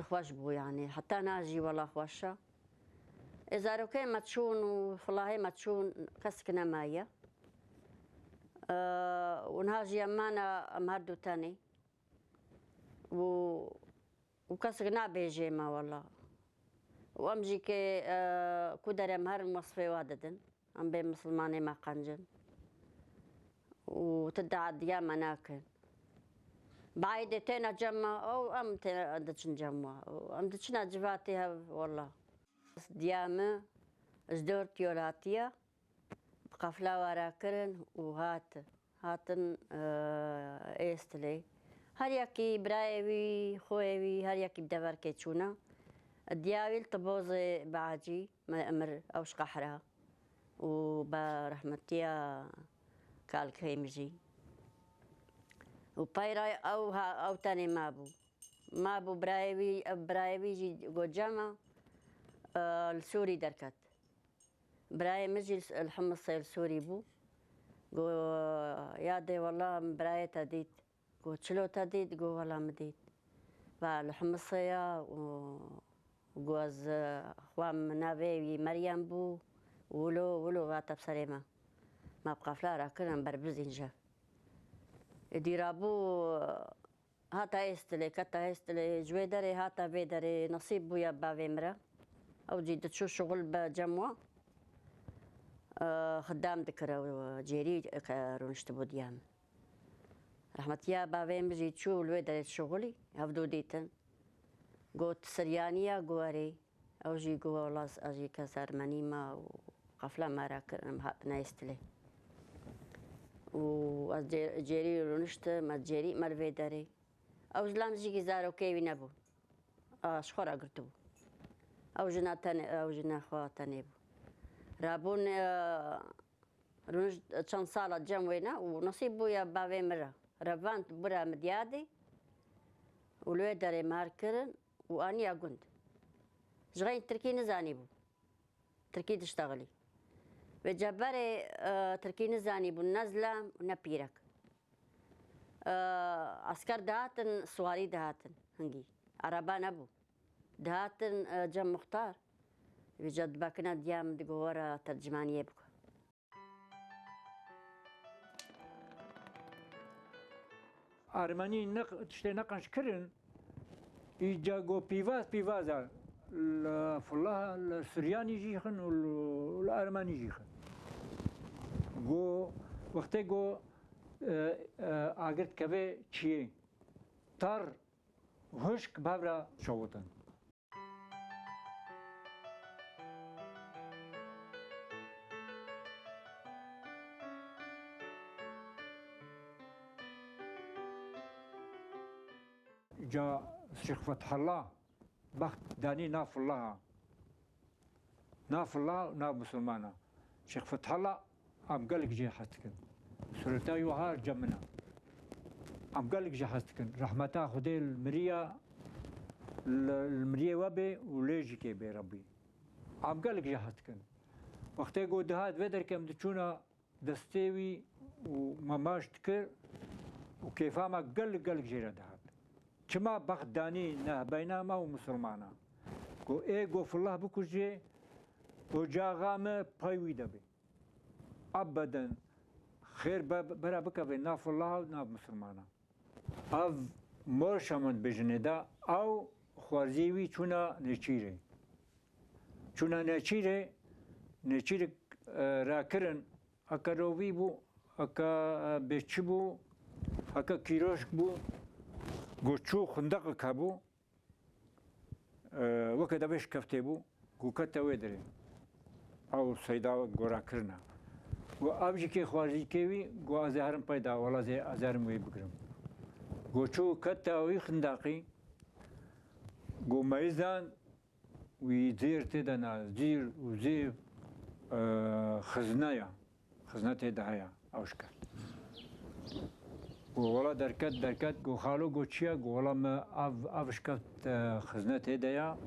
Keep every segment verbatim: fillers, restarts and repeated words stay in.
Xweş bû, yanî heta niha jî wela xweş e. Ê zarokê me çûn û filahê me çûn, kesik nemaye. Ee, û niha jî em mane, em her du tenê. Û, û kesik nabêjê me wela. Û em jî kê, e, ku derê em herin wesfê wa didin. Em bê misilmanê me qencin. Û ti diya me nakin. Baîdê têne cem me, ew em tê diçin cem we. Û em diçine civatê hev, wela. Diya me ji dor tiyol hatiye, bi qefla wara kirin û hat. Hatin, e, êstilê. Her yekî birayê wî, xweyê wî, her yekî bi deverkê çûne. Diya wî li Tibozê Beacî, me emir ew ji Qehra. Û be rehmetiya kalkê min jî. Û peyra ew ha-, ew tenê mabû. Mabû birayê wî, ev birayê wî jî got cema, e, li Sûrî derket. Birayê min jî li Himisê li Sûrî bû. Got, "Ya dê wela min birayê te dît." Got, "Çilo te dît?" Got, "Wela min dît." Va li Himisê ya û got, "Ez, e, xwe min navê wî Meryem bû." Wilo, wilo va te bi serê me. Me bi qefla re kirin berbizîn jev. Êdî rabû, hata êstilê, keta êstilê, ji wê derê hata vê derê, nesîb bûye bavê min re. Ew jî diçû şixul be cem wan. Xidam dikire û cêrî ke rûniştibû diya min. Rehmetiya bavê min jî çû li wê derê şixulî, hevdû dîtin. Got, "Siryaniya?" Got, "Erê." Ew jî got, "Wela ez jî kes Ermenî me û qefla me re kirin, em hatine êstilê." Û ez cê-, cêrî rûniştim, ez cêrî me li vê derê. Ew ji lam jî zarokê wî nebû. A, ji xwe re girtibû. Ew jina tenê, ew jina xwe tenê bû. Rabûn, e, rûnişt çend sala cem wê ne û nesîb bûye bavê min re. Revand bira Midyadê û li wê derê me her kirin û aniya gund. Ji xeyn tirkî nizanîbû. Tirkî diştexilî. Vê ceberê, e, tirkî nizanîbû, ne zilam û ne pîrek. E, esker dihatin, siwarî dihatin hingî. Araba nebû. Dihatin, e, cem muxtar. Vêca dibekine diya min digo were tercîmaniyê bike. Ermenî ne, tiştê neqenc kirin, îca go pîvaz pîvaz e. Li Fulah, li Suryanî jî xin û li, li Ermenî jî xin. Go, wextê go, e, e, agir dikeve çiyê, tar huşk bi hev re şewitin. Ca Şêx Fethullah bext danî nav Fullaha. Nav Fullah û nav misilmana. Şêx Fethullah, em gelek jê hez dikin. Sureta wî wiha cem min e. Em gelek jê hez dikin. Rehmeta Xwedê li miriya, li, li miriyê we bê û lê jî kê bê Rebbî. Em gelek jê hez dikin. Wextê ku dihat vê derkê em diçûna destê wî û me maç dikir û kêfa me gelek gelek jê re dihat. Çima bext danî nehbeyna me û misilmana? Ku ê go Fullah bikujê, ocaxa me pay wî de bê. Ebeden xêr be, bera bikeve nav Fullah û nav misilmana. Ev moşa min dibêjinê de, ew xwarziyê wî çûna Nêçîrê. Çûna Nêçîrê, Nêçîrê, e, rakirin, heke rovî bû, heke, e, bêçi bû, heke kîroşk bû, go çû xundeqek hebû, e, weke devê şikeftê bû, go kete wê derê. Ew seyda gora kirina. Go ev jî kê xwarzîkê wî, go ez ê herim peyda, wela zê ez ê herim wê bigirim. Go çû kete wî xindaqî, go meyizan, wî zêr tê de na, zîr û zêv, e, xizne ya. Xizne tê de heye, ew şikeft. Go wela derket, derket, go xalo, go çi ye? Go wela me ev, ev şikeft, e, xizne tê de ya.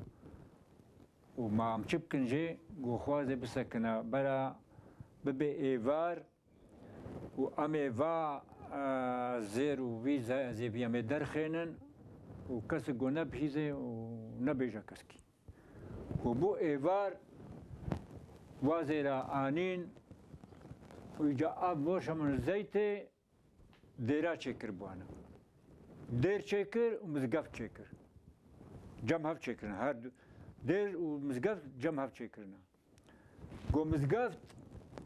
Û ma em çi bikin jê? Go xwazê bisekine, bera bibe êvar. Û em ê va, e, zêr û vî ze-, zêviyê em ê derxênin û kesik go nebihîze û nebêje keskî. Ku bû êvar wazê re anîn û îca av moşa min zeytê dêra çêkir bi wana. Dêr çêkir û mizgeft çêkir. Cem hev çêkirin. Her du, dêr û mizgeft cem hev çêkirine. Go mizgeft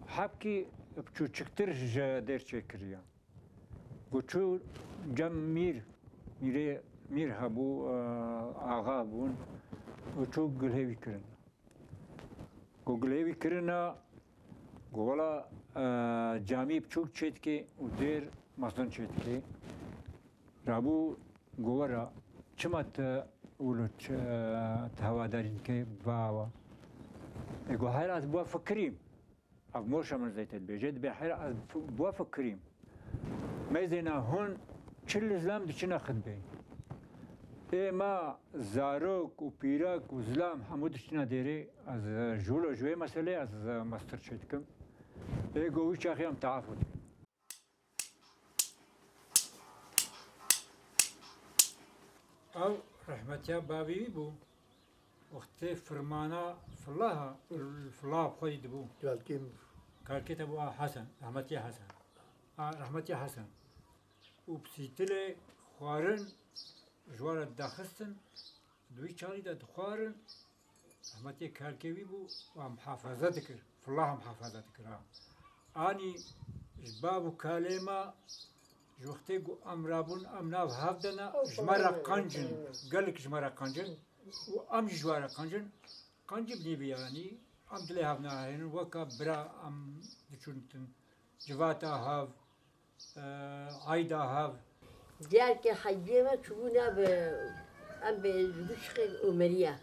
hebkî piçûçiktir ji dêr çêkiriye. Go çû cem mîr, mîrê, mîr hebû, e, axa bûn. Go çû gulhêvî kirin. Go gulhêvî kirine, go wela, e, camî piçûk çêdikê û dêr mezin çêdikê. Rabû go were, çima tu wilo ç-, e, tu hewadarî dikê va awa? Ê go her ez bi we fikirîm. Ev moşa min zeytê dibêje, dibê her ez bi we fikirîm. Meyzêna hûn çil zilam diçine xitbê. Ê ma zarok û pîrek û zilam hemû diçine dêrê, ez, e, ji wilo ji wê meselê ez, e, mestir çêdikim. Ê go wî çaxê em teafû dikin. Ew rehmetiya bavê wî bû. Wextê firmana filaha, filaha bi xwe dibû. Kalkê min. Kalkê te bû a Hesen, rehmetiya Hesen. A rehmetiya Hesen. Û pisîtilê xwarin ji we re didaxistin, di wî çaxî de dixwarin, rehmetiyê kalkê wî bû, wa muhafaza dikir, filaha muhafaza dikir ha. Anî ji bav û kalê me, ji wextê ku em rabûn, em nav hev de ne, ji me re qenc in, gelek ji me re qenc in û em jî ji we re qenc in. Qencî bi nîvî yanî, em dilê hev nahênin, weka bira em diçûn civata hev, e, eyda hev. Carkê heciyê me çûbûne bi, em bi ji du şixê Umeriye.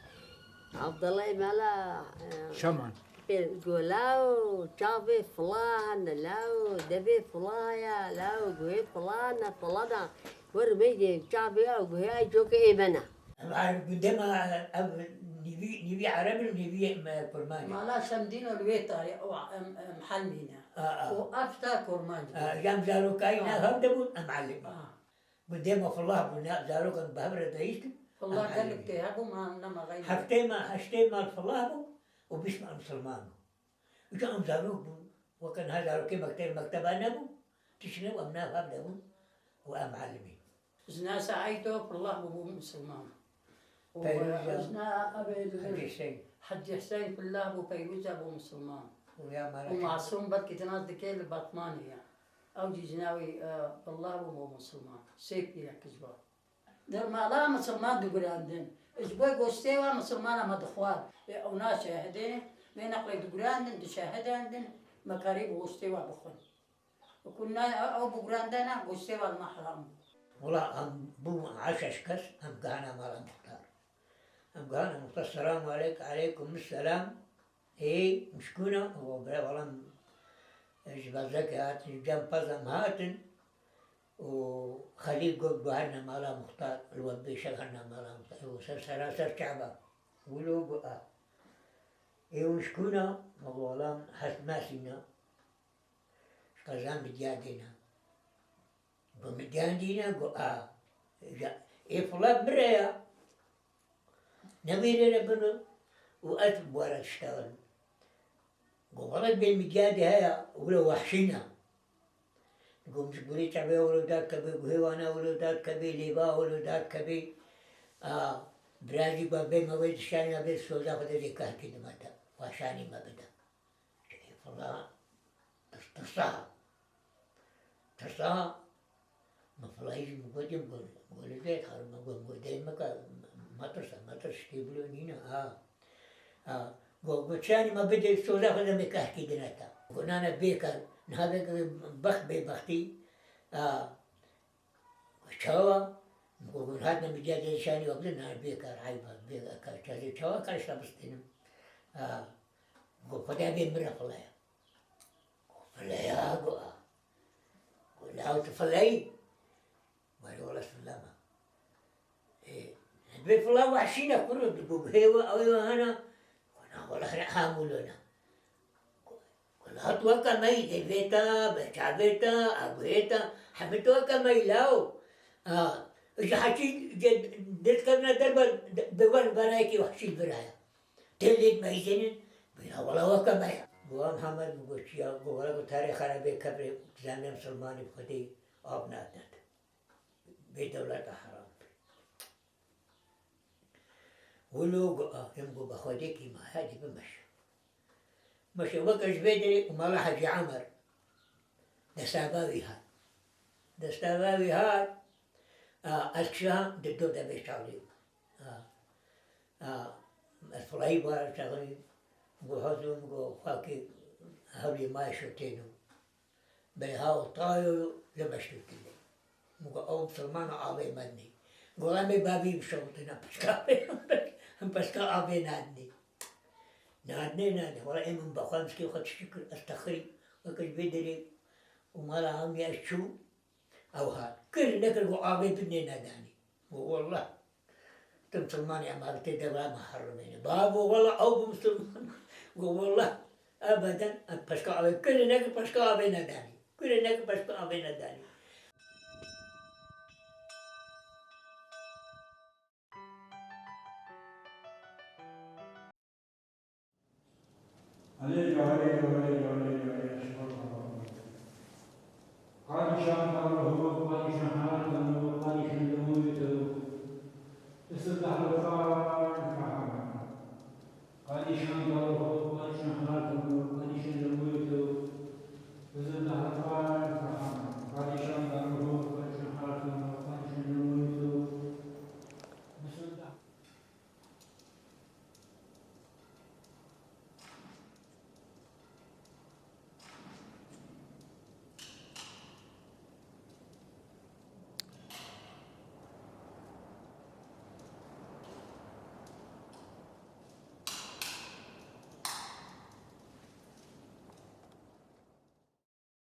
Abdallayê me la, e, Şeman. Pê go law, çavê fila hene law, devê fila ya law, guhê fila ne fila da. Wer meydê çavê ya guhê ay coke ê me ne. Em Ereb, gundê me ev nîvî, nîvî Ereb in, nîvî me Kurmanc in. Mala Şemdîn û li wê tarê, o, em, em helmîne. A, a. Û ev ta Kurmanc bû. A, ya em zarokayî ne hev de bûn, em elî bûn. A. Gundê me filah bû, ne zarokan bi hev re dihîstin, filah em elî gelek bûn. Tê hebû, ma nema xeynî. Heftê me, heştê me filah bû û bîst me misilman bû. Îca em zarok bûn, weke niha zarokê mekteb, mekteba nebû, tişt nebû, em nav hev de bûn û em elimî. Jina Seîdo fillah bûbû misilman. Û Peyroza jina Ebê Hecî Hüseyn. Hecî Hüseyn fillah bû, Peyroza bû misilman. Û ya Û Merak. Masûm belkî dinas dike li Batmanê ya. Ew jî jina wî, e, fillah bû, bû misilman. Sê pîrek ji wan. Dermala misilman digurandin. Ji bo goştê wa misilmana me dixwar. Ê, ew naşehidê, vê neqlê digurandin, dişehidandin, me karî bi goştê wa bixwin. Ku na, ew bigurandana, goştê wa li me heram bû. Wela em bû heşt kes, em gihana mala muxtar. Em gihana muxtar, selamu aleyk, aleykum selam. Ê, mişkûna, û bira, wela em ji Bazekê hatin, ji Cempaz em hatin. û Xelîl got, guherine mala muxtar, li we bêşe herine mala muxtar. Û ser seraser çava. Wilo got, a. Ê hûn ji kûna? Ma got, wela em hest mesîna. Ji qeza Midyadê ne. Got, Midyan dî ne? Got, a. Ya, ê filat min re ya. Newêrê re bino û ez bi we re diştexilin. Got, wele bê Midyadê heye, wilo wehşî ne. Got, ji gurê çavê wilo dadkevê, guhê wana wilo dadkevê, lêva wilo dadkevê. A, birazî got, bê me wê dişanî, bê soza xwe de zêkehkî dime te. Wehşanî me bide. Ê, fela, ez tirsa. Tirsa, min filayî jî min gotî, min got, min got, li dê dixwarim, min got, min got, dê meke, metirse, metir, şikê bilo nîne, ha. Ha, got, got, çi yanî me bidê, soza xwe de me kehkî dine te. Got, nane, bêkar, niha veke bext bêbextî, ha. Çawa? Min got, got, hatine min cihê dêşanî we bidin, nane, bêkar, eyb e, bêkar, çawa, çawa kar ji te bistînim? Ha, got, Xwedê bê min re filaya. Fileya, got, a. Got, la tu fileyî? Got, wela ez filema. Ê, bê fila wehşî ne, kuro, got, hê we, ew ê we hene? Got, na, wela hene, ha mûlo ne. Got, wela tu weke me yî, devê te, be çavê te, a guhê te, hemî tu weke me yî, law. A, Ji heçî, ji dil kevne derve, bi wan berayekî wehşî li vir heye. Tê lê meyzênin, bîna wela weke me ye. Go, "Em Hemed," min go, "Çi ya?" Go, "Wela," go, "tarê xerabê kebrê, tu zanî, misilmanî bi Xwedê av nadin. Bê dewleta heram." Wilo go, "A, em," go, "bi Xwedê kî ma hecî bimeşe." Meşe weke ji vê derê û mala Hecî Emer. Destava wî hat. Destava wî hat. A, ez kişa di do devê çalî. A, a, ez filayî bar çaxirî, go, "Hozum," go, "xakê hewlê mayê şotêno." Belê ha û tayo li meşrikî de. Min got, "Ew misilmana avê me dinê." Got, "Em ê bavî bişewitîne peşka avê, em peşka avê nadinê." Nadinê, nadinê. Wela ê min bexwe miskê xwe tiştî kir, ez texirî, weke ji vê derê û mala hemî ez çûm, ew hat. Kir nekir, got, "Avê bidinê nedanî." Got, "Wallah." Tu misilmanî, em abi tê dewra me herimêne. Babo, wela ew bi misilman. Go, wela, ebeden, em peşka avê, kir neke peşka avê nedanî. Kir neke peşka avê nedanî. Aleyke, aleyke, aleyke, aleyke, aleyke, subhanallah. Padişahın tavrı hukuk, padişahın hayatı hukuk, padişahın lübûyeti hukuk. Islah ve faaliyet. Padişahın